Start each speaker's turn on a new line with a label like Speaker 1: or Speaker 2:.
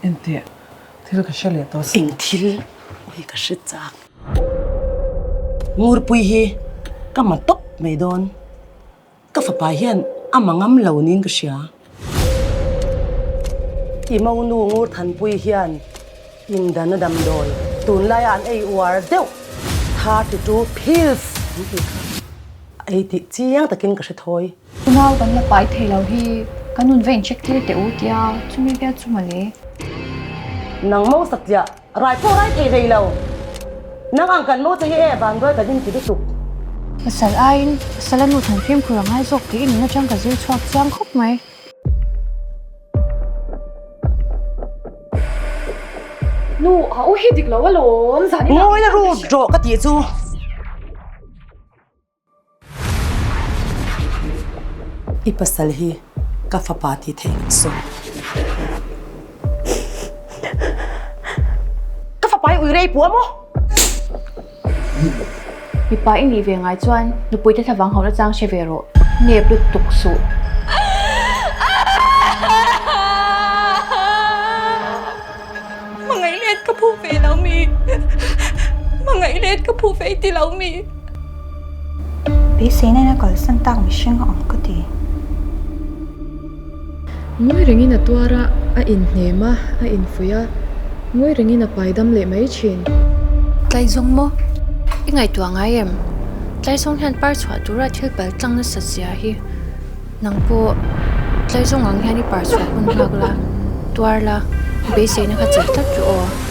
Speaker 1: Enteh, thil ka hre leh tawh a.
Speaker 2: Eng thil hi ka hre chak. Ngurpui hi ka ma tawp mai dawn. Ka fapa hian a ma ngam lo niin ka hria. I monu Ngurthanpui hian indana damdawi tunlaia an ei uar deuh 32 pills an tih kha a ei tih chiang takin ka hre thawi.
Speaker 3: Nau kan la pai thei lo hi kan nun va incheck tir teh u tia chumi vial chu mawle.
Speaker 2: Nang mo satliah rai pawh rai thei hlei lo. Nang ang kan mo che hi e vanduai kan inti lutuk.
Speaker 3: Pasal aiin pasal a nu than fimkhur a ngai zawk tih i nun atang ka zir chhuak chiang khawp mai.
Speaker 4: Nu a u hi dik lo alawm zan inah
Speaker 2: Ngawi la rut rawh ka tih chu. I pasal hi ka fapa tih theih ang saw. Ka fapa hi ui rei puh a maw?
Speaker 3: Mipa i nih ve ngai chuan nupui te thlavang hauhna chang hre ve rawh. Nep lutuk suh.
Speaker 4: Hmangaih let ka phu ve lo mi? Hmangaih let ka phu ve ti lo mi?
Speaker 5: Beiseina in a kalsan tak mihring a awm ka ti.
Speaker 6: Ngawi rengin a tuar a, a inhnem a, a infuih a, ngawi rengin a pai dam leh mai thin.
Speaker 3: Tlaizawng maw? I ngaihtuah ngai em? Tlaizawng hian par chhuah tura thil pal tlang nasat zia hi. Nang pawh tlaizawng ang hian i par chhuah hun nghak la, tuar la, beiseina kha chelh tlat rawh aw.